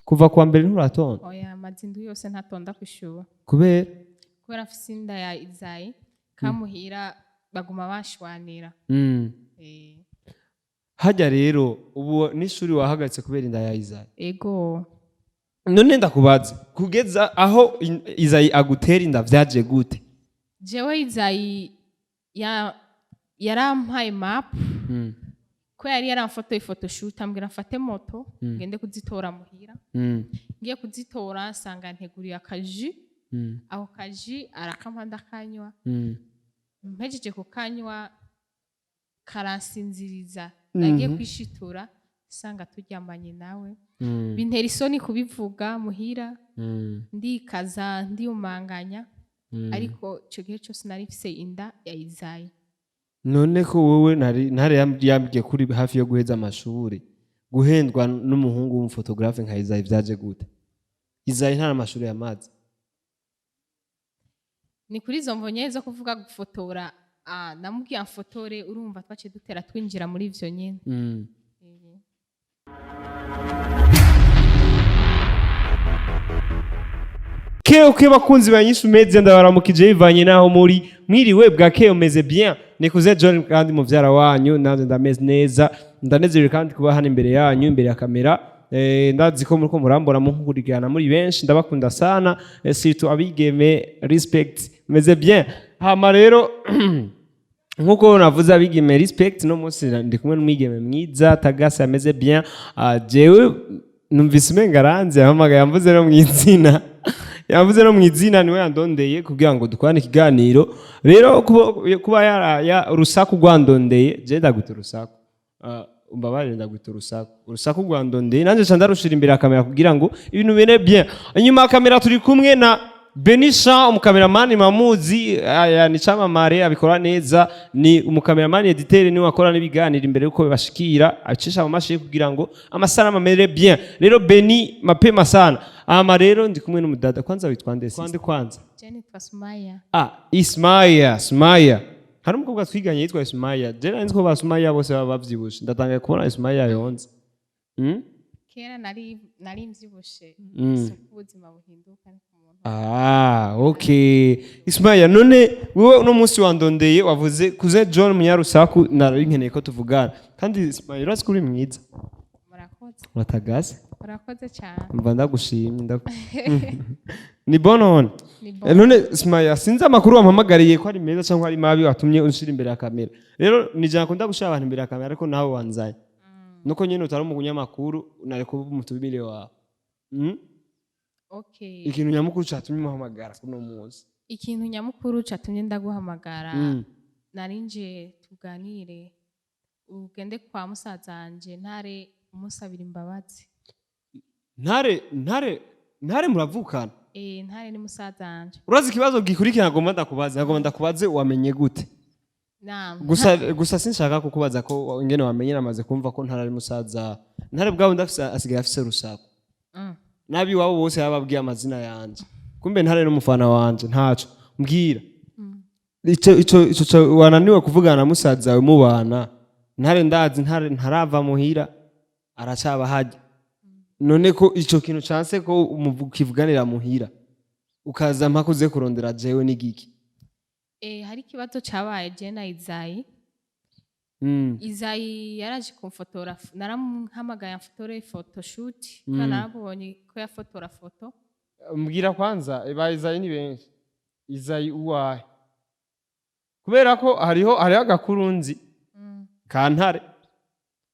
Kuva kuwa mbere nturatonda? Oya, amaze indwi yose ntatonda kw'ishuri. Kubera? Kubera mfise inda ya Izayi, kamuhira baguma bashwanira. Hajya rero ubu n'ishuri wahagaritse kubera inda ya Izayi? Ego. None ndakubaze, kugeza aho Izayi agutera inda vyaje gute? Jewe Izayi yarampaye map ko yari yaramfotoye photoshoot, ambwira mfate moto ngende kuzitora muhira. Ngiye kuzitora nsanga nteguriye akaji. Ako kaji arakampa ndakanywa. Mpejeje kukanywa karansinziriza, nagiye kwishitura nsanga turyamanye nawe. Bintera isoni kubivuga muhira. Ndikaza, ndiyumanganya, ariko ico gihe cose nari mfise inda ya Izayi. None ko wowe ntare yambwiye kuri hafi yo guheza amashuri, guhendwa n'umuhungu w'umufotographe nka Izayi vyaje gute? Izayi nta n'amashuri yamaze. Ni kuri izo mvo nyene zo kuvuga gufotora. Namubwiye amfotore, urumva twaciye dutera twinjira muri ivyo nyene. Keo ke bakunzi ba Nyishu Media, ndabaramukije bivanye naho muri, mwiriwe bwa umeze bien. Nikuze John kandi muvyara wanyu, nanjye ndameze neza, ndanezerewe kandi kuba hano imbere yanyu, imbere ya kamera. Ndazi ko muriko murambona munkurikirana muri benshi, ndabakunda sana, surtout abigeme, respect, meze bien. Hama rero nkuko navuze abigeme respect, no munsi ndi kumwe n'umwigeme mwiza tagase ameze bien. Jewe numvise umenga aranze yahamagaye, yamvuze no mw'izina, yavuze no mw'izina, niwe yandondeye kugira ngo dukorane ikiganiro. Rero kuba yaraya urusaku rwandondeye, je ndagwita urusaku. Umbabarire, ndagwita urusaku, urusaku rwandondeye nanje nca ndarushira imbere ya kamera kugira ngo ibintu bine bien. Inyuma ya kamera turi kumwe na Benisha, umukameramani mamuzi, aya ni camamare, abikora neza, ni umukameramani editeur, niwe akora n'ibiganiro imbere yuko bibashikira, acisha mu mashini kugira ngo amasanamu amere bien. Rero Beni, mapema sana. Ama rero ndi kumwe n'umudada, kwanza witwa nde? Kwanza kwanza. Je nitwa Sumaya. Ah, Ismaya, Sumaya. Hari umukobwa twiganye yitwa Ismaya. Je nari nzi ko ba Sumaya bose baba bavyibushe. Ndatangaye kubona Ismaya yonze. Kera nari mvyibushe. Si uko ubuzima buhinduka ariko umuntu. Ah, okay. Ismaya, none wewe uno munsi wandondeye wavuze kuze John Munyarusaku, nari nkeneye ko tuvugana. Kandi Ismaya, urazi ko uri mwiza. Murakoze. Uratagase. Murakoze cyane. Mva ndagushimye Ni bonone. Ni bon. None Ismaya, sinzi amakuru wampamagariye ko ari meza cyangwa ari mabi watumye unshira imbere ya kamera. Rero ni jana akunda gushira abantu imbere ya kamera, ariko nawe wanzanye. Nuko nyene utari umunyamakuru, nari kuba umutumire wawe. Okay. Ikintu nyamukuru catumye umuhamagara kuno munsi? Ikintu nyamukuru catumye ndaguhamagara, nari nje tuganire, ugende kwa musazanje Ntare umusabira imbabazi. Ntare, Ntare, Ntare muravukana? Ntare ni musazanje. Urazi ikibazo gikurikira ngomba ndakubaze, ngomba ndakubaze wamenye gute? Naam. Gusa sinshaka kukubaza ko ingene wamenye, namaze kumva ko Ntare ari musaza. Ntare bwabo ndafise asigaye afise rusaku. Nabi wabo bose yababwiye amazina yanje. Kumbe Ntare n'umufana wanje, ntaco. Mbwira. Ico wananiwe kuvugana na musaza wawe mubana. Ntare ndazi Ntare ntarava muhira, aracaba hajya. None ko ico kintu canse ko ukivuganira muhira, ukaza mpaka uze kurondera jewe n'igiki? Hari ikibazo cabaye je na Izayi. Izayi yaraje kumfotora, naramuhamagaye amfotore photoshoot, kandi narabonye ko yafotora foto. Mbwira kwanza, ba Izayi ni benshi. Izayi uwahe? Kubera ko hariho agakuru nzi ka Ntare.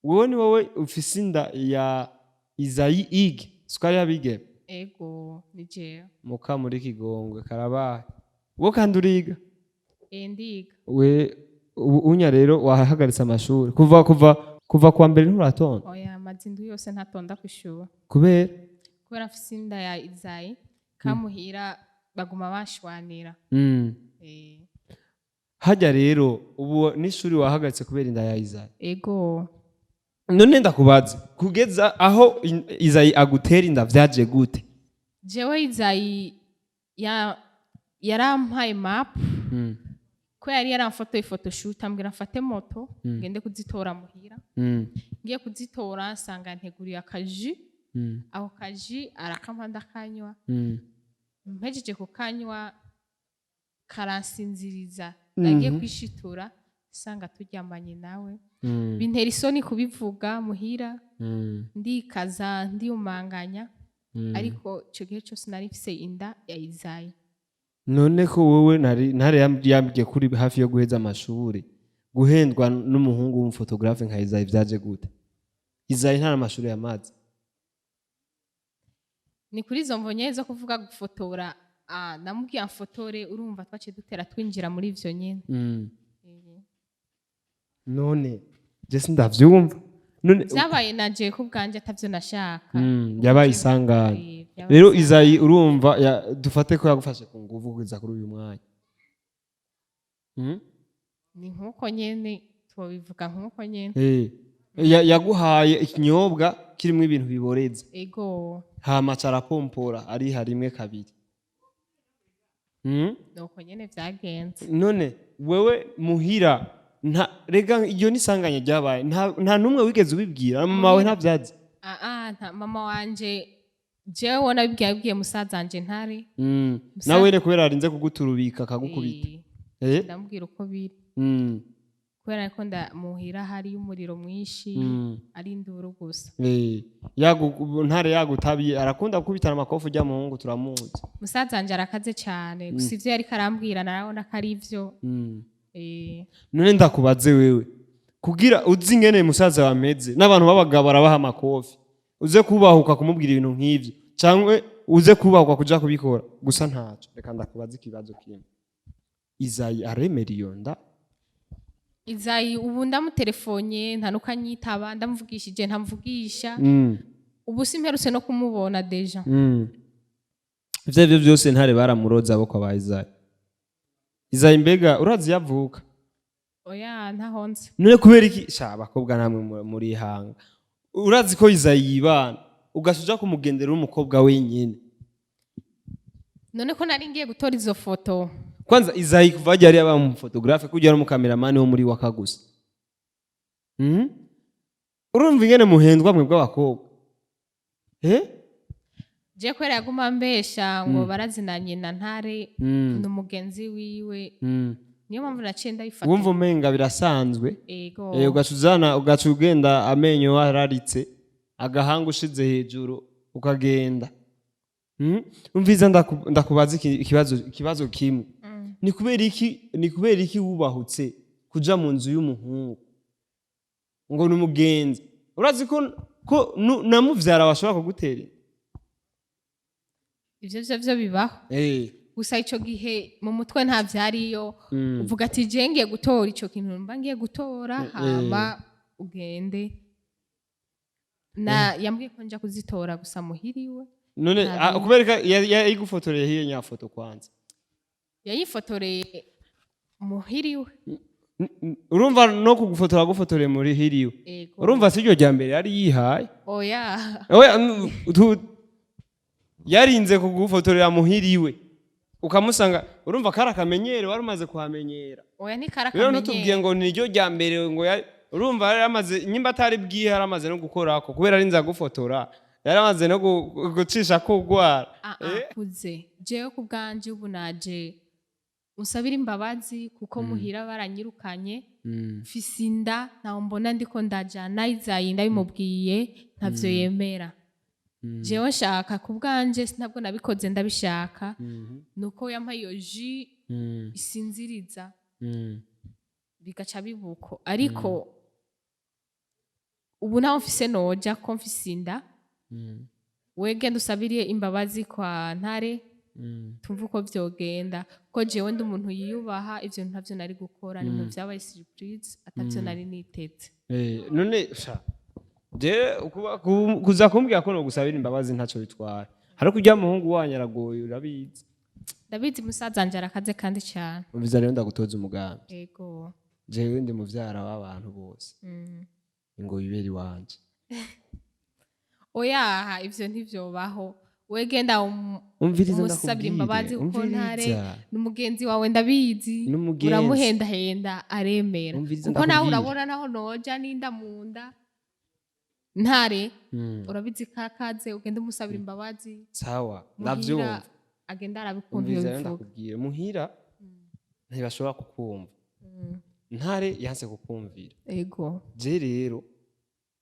Wowe ni wowe ufise inda ya Izayi Ige, sukari y'abigeme? Ego, ni jewe. Muka muri Kigongwe karabaye. Wowe kandi uriga? Ndiga. We ubu unya rero wahagaritse amashuri kuva kuwa mbere nturatonda? Oya, amaze indwi yose ntatonda kw'ishuri. Kubera? Kubera mfise inda ya Izayi, kamuhira baguma bashwanira. Hajya rero ubu n'ishuri wahagaritse kubera inda ya Izayi? Ego. None ndakubaze, kugeza aho Izayi agutera inda vyaje gute? Jewe Izayi yarampaye map ko yari yaramfotoye photoshoot, ambwira mfate moto ngende kuzitora muhira. Ngiye kuzitora nsanga nteguriye akaji. Ako kajus arakampa ndakanywa. Mpejeje kukanywa karansinziriza, nagiye kwishitura sanga turyamanye nawe. Bintera isoni kubivuga muhira. Ndikaza, ndiyumanganya, ariko ico gihe cose nari mfise inda ya Izayi. None ko wowe ntare yambwiye kuri hafi yo guheza amashuri, guhendwa n'umuhungu w'umuphotographe nka Izayi vyaje gute? Izayi nta n'amashuri yamaze. Ni kuri izo mvo nyene zo kuvuga gufotora. Namubwiye amfotore, urumva twaciye dutera twinjira muri ivyo nyene. None je sindavyumva none. Vyabaye naje ku bwanje atavyo nashaka. Yabaye isanganya. Vyabaye Rero isanganya. Izayi, urumva dufate ko yagufashe ku nguvu kugeza kuri uyu mwanya? Ni nkuko nyene twobivuga, nkuko nyene. Yaguhaye ikinyobwa kirimwo ibintu biboreza. Ego. Hama aca arapompora ariha rimwe kabiri. Nuko nyene vyagenze. None wewe muhira nta, rega iryo nisanganya ryabaye, nta numwe wigeze ubibwira? Mama wawe ntavyazi? Nta mama wanje jewe wona bibwiye, yabwiye musaza wanje Ntare. Nawe ne kubera arinze kuguturubika akagukubita. Ndamubwira uko biri. Kubera ko ndamuhira hari umuriro mwinshi, ari induru gusa. Ntare yagutabiye arakunda gukubitana amakofi, ujya muhungu turamuzi. Musaza wanje arakaze cyane, gusa ivyo yariko arambwira narabona ko ari ivyo. None ndakubaze wewe, kugira uzi ingene musaza wameze n'abantu b'abagabo arabaha amakofi, uze kubahuka kumubwira ibintu nk'ivyo cyangwa uze kubahuka kuja kubikora gusa? Ntaco, reka ndakubaze ikibazo kimwe: Izayi aremera iyo nda? Izayi ubu ndamutelefone nta nuko anyitaba, ndamuvugishije ntamvugisha. Ubu simperutse no kumubona déjà. Ivyo arivyo vyose Ntare baramuroza abo kwa ba Izayi. Izayi mbega urazi yavuka? Oya, ntahonze. None kubera iki sha abakobwa namwe murihanga? Urazi ko Izayi yibana, ugaca uja kumugendera uri umukobwa wenyene? None ko nari ngiye gutora izo foto. Kwanza Izayi kuva ryari yaba umuphotographe, kugira ari umukameramani wo muri Waka gusa? Urumva ingene muhendwa mwe bw'abakobwa? Je kubera yaguma ambesha ngo barazinanye na Ntare, ni umugenzi wiwe, niyo mpamvu naciye ndabifata. Wumva umenga birasanzwe. Ego. Ugaca uzana, ugaca ugenda amenyo wararitse, agahanga ushize hejuru, ukagenda. Umviza, ndakubaza ikibazo kimwe. Ni kubera iki wubahutse kuja mu nzu y'umuhungu ngo ni umugenzi? Urazi ko na muvyara bashobora kugutera inda? Ivyo vyo bibaho. Gusa ico gihe mu mutwe nta vyariyo. Uvuga ati je ngiye gutora ico kintu, mba ngiye gutora, hama ugende. Na yambwiye ko nja kuzitora gusa muhiriwe. None Nta bindi. Kubera ko yayigufotoreye hiyo nyafoto kwanza? Yayifotoreye muhiriwe. Urumva no kugufotora agufotoreye muri hiriwe. Ego. Urumva si iryo rya mbere yari yihaye? Oya. Oya, yarinze kugufotorera muhiriwe ukamusanga, urumva kari akamenyero wari umaze kuhamenyera. Oya. Rero Ntikarakamenyero. ntutubwiye ngo niryo rya mbere ngo urumva yari amaze, nyimba atari bwihe, yari amaze no gukorako kubera arinze agufotora, yari amaze no gucisha kugwara. Kuze jewe ku bwanje ubu naje unsabire imbabazi kuko muhira baranyirukanye, mfise inda, ntaho mbona ndiko ndaja. Nayizayi ndabimubwiye ntavyo yemera. Jewe nshaka ku bwanje, ntabwo nabikoze ndabishaka, nuko yampaye iyo jus isinziriza, bigaca bibuko. Ariko ubu ntaho mfise noja ko mfise inda. Wege ndusabiriye imbabazi kwa Ntare, tumve uko vyogenda, ko jewe ndi umuntu yiyubaha, ivyo ntavyo nari gukora. Ni ibintu vyabaye surprise, atavyo nari niteze. None sha je kuza kumbwira ko nogusabira imbabazi ntaco bitwara, ariko urya muhungu wanyu aragoye, urabizi. Ndabizi, musaza wanje arakaze kandi cane. Umviza rero ndagutoza umugambi. Ego. Jewe ndi muvyara w'abantu bose, ngo wibere iwanje. Oyaha, ivyo ntivyobaho. Wegenda Umviriza, umusabira imbabazi ndakubwire. kuko Ntare Umviriza. ni umugenzi wawe, ndabizi. N'umugenzi. Uramuhendahenda aremera. Umviriza, Kuko nawe ndakubwire. urabona naho noja ninda mu nda. Ntare, urabizi, kakaze ugende umusabira imbabazi. Sawa. Muhira. Ndavyumva. Agenda arabikunda. Umviriza iyo rero, bivuga. Ndakubwira, muhira ntibashobora kukumva. Ntare yanse kukumvira. Ego. Je rero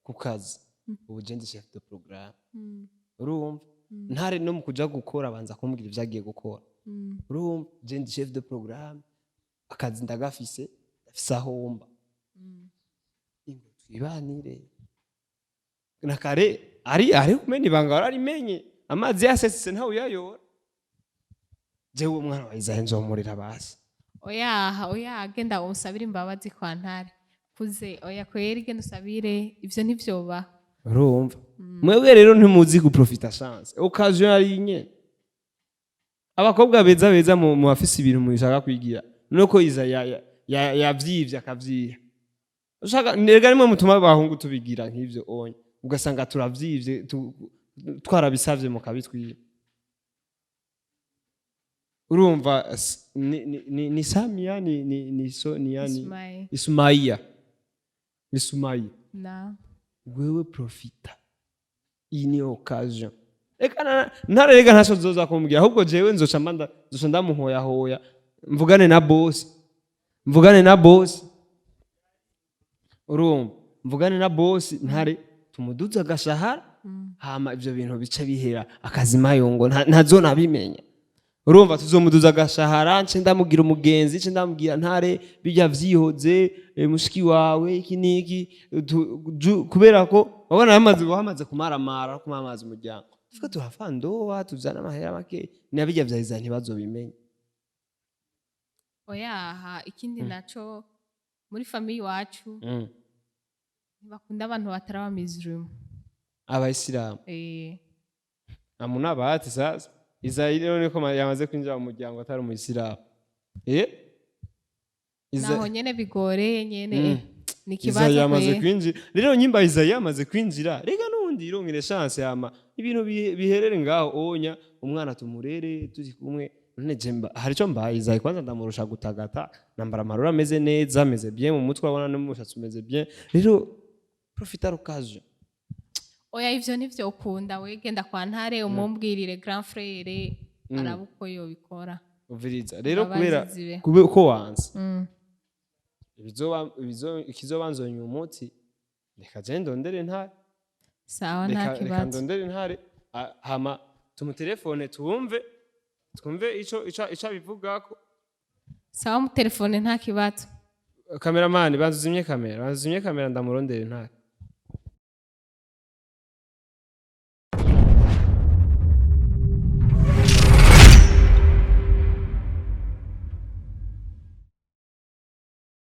ku kazi ubu je ndi chef de programme, urumva? Ntare no mu kuja gukora abanza kumbwira ivyo agiye gukora, urumva? Je ndi chef de programme, akazi ndagafise, ndafise aho mba. Ingo twibanire na kare ari kumena ibanga, wararimenye, amazi yasesetse ntawe uyayora. Jewe umwana wa Isahe nzomurira basi. Oya, oya, genda umusabire imbabazi kwa Ntare kuze. Oya kweri, genda usabire, ivyo ntivyoba. Urumva, mwebwe rero ntimuzi guprofita chance, occasion yari nyene. Abakobwa beza beza mu bafise ibintu mushaka kwigira, nuko iza yavyivye akavyiha. Ushaka nega nimwe mutuma abahungu tubigira nk'ivyo onye, ugasanga turavyivye, twarabisavye mukabitwiba. Urumva, ni Samia, ni Sonia, ni Ismail. Ismaia, Ismaia. Na. Wewe profita, iyi ni occasion. Reka ntare, reka ntaco nzoza kumbwira, ahubwo jewe nzoca mba nzoca ndamuhoyahoya, mvugane na boss, mvugane na boss, urumva? Mvugane na boss Ntare, tumuduze agashahara, hama ivyo bintu bice bihera akazimayongo, ntazonabimenya. Urumva, tuzomuduza agashahara, nce ndamugira umugenzi, nce ndamubwira: "Ntare, bijya vyihoze, mushiki wawe iki niki." Kubera ko wabona bamaze kumaramara, kumamaza umuryango, tuvuga tuhava ndoa, tuzana amahera make, nabijya vya ntibazobimenye. Oyaha, ikindi naco, muri famille iwacu ntibakunda abantu batari abamizirimo. Abayisilamu? Eh. Amuna bahati. Sasa Isayi rero niko yamaze kwinjira mu muryango atari umuyisilamu. Naho nyene bigoreye nyene. Ni Isayi ikibazo yamaze kwe. kwinjira rero. Nyimba Isayi yamaze kwinjira, rega nundi irongere chance, yama ibintu biherere ngaho onya, umwana tumurere turi kumwe. None je hari ico mbaye Isayi? Kwanza ndamurusha gutagata, nambara amarura, ameze neza, ameze bien mu mutwe, abona n'umushatsi umeze bien. Rero profita l'occasion. Oya, ivyo nivyo ukunda. We genda kwa Ntare umumbwirire, grand frère araba uko yobikora. Umviriza rero, Imbabazi kubera zibe. kubera uko wanse, ikizoba nzonya umuti, reka je ndondere Ntare. Sawa, nta Reka kibazo. ndondere Ntare, hama tumutelefone, twumve ico abivugako. Sawa, mu telefone, nta kibazo. Kameramani, banza uzimye kamera, banza uzimye kamera, ndamurondere Ntare.